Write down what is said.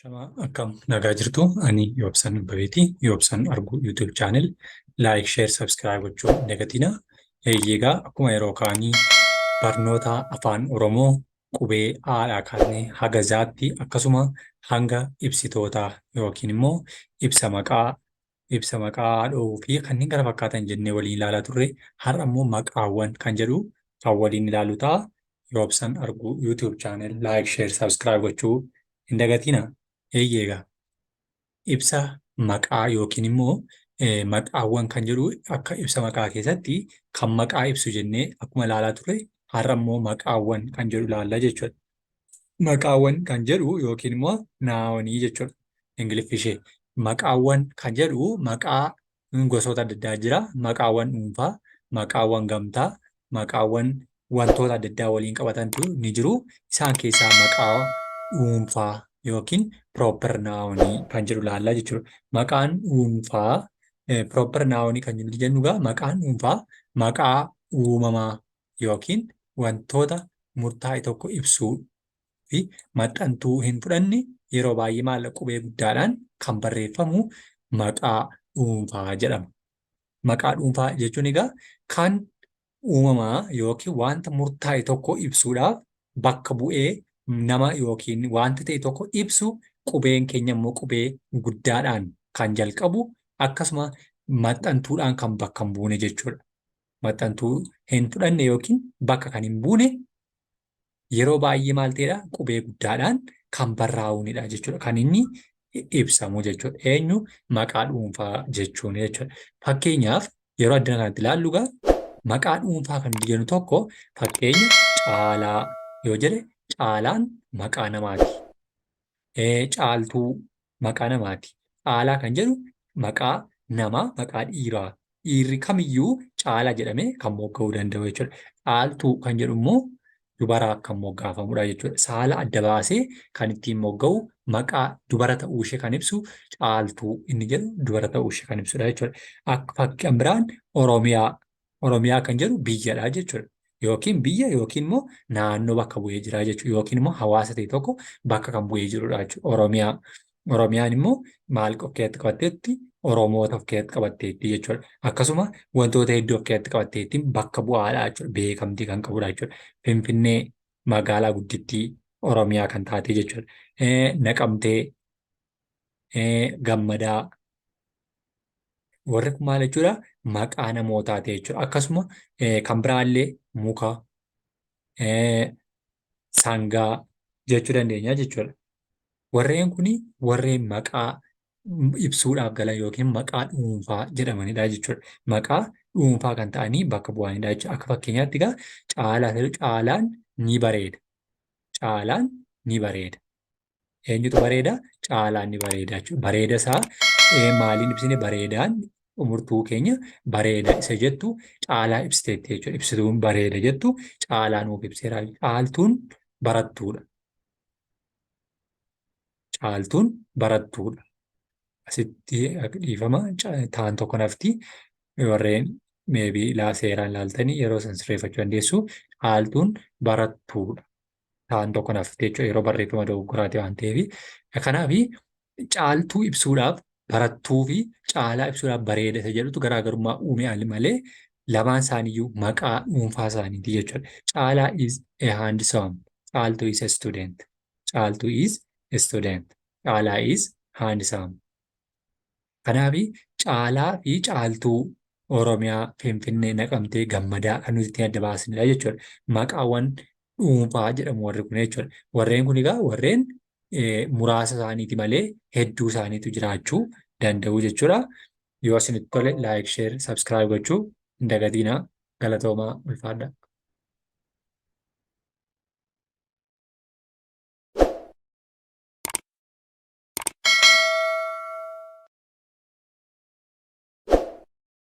Ashamaa, akkam nagaa jirtu? Ani Yoobsan Abbabeeti. Yoobsan Arguu YouTube channel like, share, subscribe gochuu hin dagatinaa. Eeyyee, akkuma yeroo kaanii barnoota Afaan Oromoo qubee A'dhaa kaasnee haga Z'tti, akkasuma hanga ibsitoota yookiin immoo ibsa maqaa haadhoo fi kanneen kana fakkaatan jennee waliin ilaalaa turre. Har'a immoo maqaawwan kan jedhu kan waliin ilaallu ta'a. Yoobsan Arguu YouTube channel like, share, subscribe gochuu hin dagatinaa. Eeyyee, egaa ibsa maqaa yookiin immoo maqaawwan kan jedhu, akka ibsa maqaa keessatti kan maqaa ibsu jennee akkuma ilaalaa turre, har'a immoo maqaawwan kan jedhu ilaalla jechuudha. Maqaawwan kan jedhu yookiin immoo nounii jechuudha. Ingiliffi ishee. Maqaawwan kan jedhu maqaa gosoota adda addaa jira. Maqaawwan dhuunfaa, maqaawwan gamtaa, maqaawwan wantoota adda addaa waliin qabatantu ni jiru. Isaan keessaa maqaa dhuunfaa yookiin proper nounii kan jedhu ilaalla jechuudha. Maqaan dhuunfaa, proper nounii kan jennu egaa, maqaan dhuunfaa maqaa uumamaa yookiin wantoota murtaa'e tokko ibsuu fi maxxantuu hin fudhanne, yeroo baay'ee maal, qubee guddaadhaan kan barreeffamu maqaa dhuunfaa jedhama. Maqaa dhuunfaa jechuun egaa kan uumamaa yookiin wanta murtaa'e tokko ibsuudhaaf bakka bu'ee nama yookiin wanta ta'e tokko ibsu, qubeen keenya immoo qubee guddaadhaan kan jalqabu, akkasuma maxxantuudhaan kan bakka hin buune jechuudha. Maxxantuu hin fudhanne yookiin bakka kan hin buune, yeroo baay'ee maal ta'edha, qubee guddaadhaan kan barraa'uunidha jechuudha. Kan inni ibsamu jechuudha. Eenyu? Maqaa dhuunfaa jechuun jechuudha. Fakkeenyaaf, yeroo addana kanatti ilaallu egaa, maqaa dhuunfaa kan jennu tokko, fakkeenya Caalaa yoo jedhe, Caalaan maqaa namaati. Caaltuu maqaa namaati. Caalaa kan jedhu maqaa namaa, maqaa dhiiraa. Dhiirri kamiyyuu Caalaa jedhamee kan mogga'uu danda'u jechuudha. Caaltuu kan jedhu immoo dubaraaf kan moggaafamudha jechuudha. Saala adda baasee kan ittiin mogga'u, maqaa dubara ta'uu ishee kan ibsu, Caaltuu inni jedhu dubara ta'uu ishee kan ibsudha jechuudha. Akka fakkiin biraan Oromiyaa. Oromiyaa kan jedhu biyyadha jechuudha. Yookiin biyya yookiin immoo naannoo bakka bu'ee jira jechuudha. Yookiin immoo hawaasa ta'e tokko bakka kan bu'ee jirudha jechuudha. Oromiyaa. Oromiyaan immoo maal of keessatti qabatteetti? Oromoota of keessatti qabatteetti jechuudha. Akkasuma wantoota hedduu of keessatti qabatteetti, bakka bu'aadha jechuudha. Beekamtii kan qabudha jechuudha. Finfinnee magaalaa guddittii Oromiyaa kan taate jechuudha. Naqamtee, Gammadaa, warri kun maal jechuudha? Maqaa namootaati jechuudha. Akkasuma kan biraallee muka, sangaa jechuu dandeenya jechuudha. Warreen kun warreen maqaa ibsuudhaaf galan yookiin maqaa dhuunfaa jedhamanidha jechuudha. Maqaa dhuunfaa kan ta'anii bakka bu'anidha jechuudha. Akka fakkeenyaatti egaa Caalaa, Caalaan ni bareeda. Caalaan ni bareeda. Eenyutu bareeda? Caalaan ni bareeda jechuudha. Bareeda isaa maaliin ibsine? Bareedaan xumurtuu keenya bareeda isa jettu Caalaa ibsiteetti jechuudha. Ibsituun bareeda jettu Caalaa nuuf ibseera. Caaltuun barattuudha. Caaltuun barattuudha. Asitti dhiifama, taan tokko nafti, warreen maybe laa seeraan ilaaltanii yeroo san sirreeffachuu dandeessu. Caaltuun barattuudha. Taan tokko nafti jechuudha, yeroo barreeffama dogoggoraati waan ta'eef. Kanaaf Caaltuu ibsuudhaaf barattuu fi Caalaa ibsuudhaaf bareeda isa jedhutu garaagarummaa uume malee lamaan isaaniiyyuu maqaa dhuunfaa isaaniiti jechuudha. Caalaa is a handsome. Caaltuu is a student. Caaltuu is a student. Caalaa is handsome. Kanaaf Caalaa fi Caaltuu, Oromiyaa, Finfinnee, Naqamtee, Gammadaa kan nuti ittiin adda baasnedha jechuudha. Maqaawwan dhuunfaa jedhamu warri kun jechuudha. Warreen kun egaa warreen muraasa isaaniiti malee hedduu isaaniitu jiraachuu danda'u jechuudha. Yoo isinitti tole like, share, subscribe gochuu hin dagatinaa. Galatoomaa, ulfaadhaa.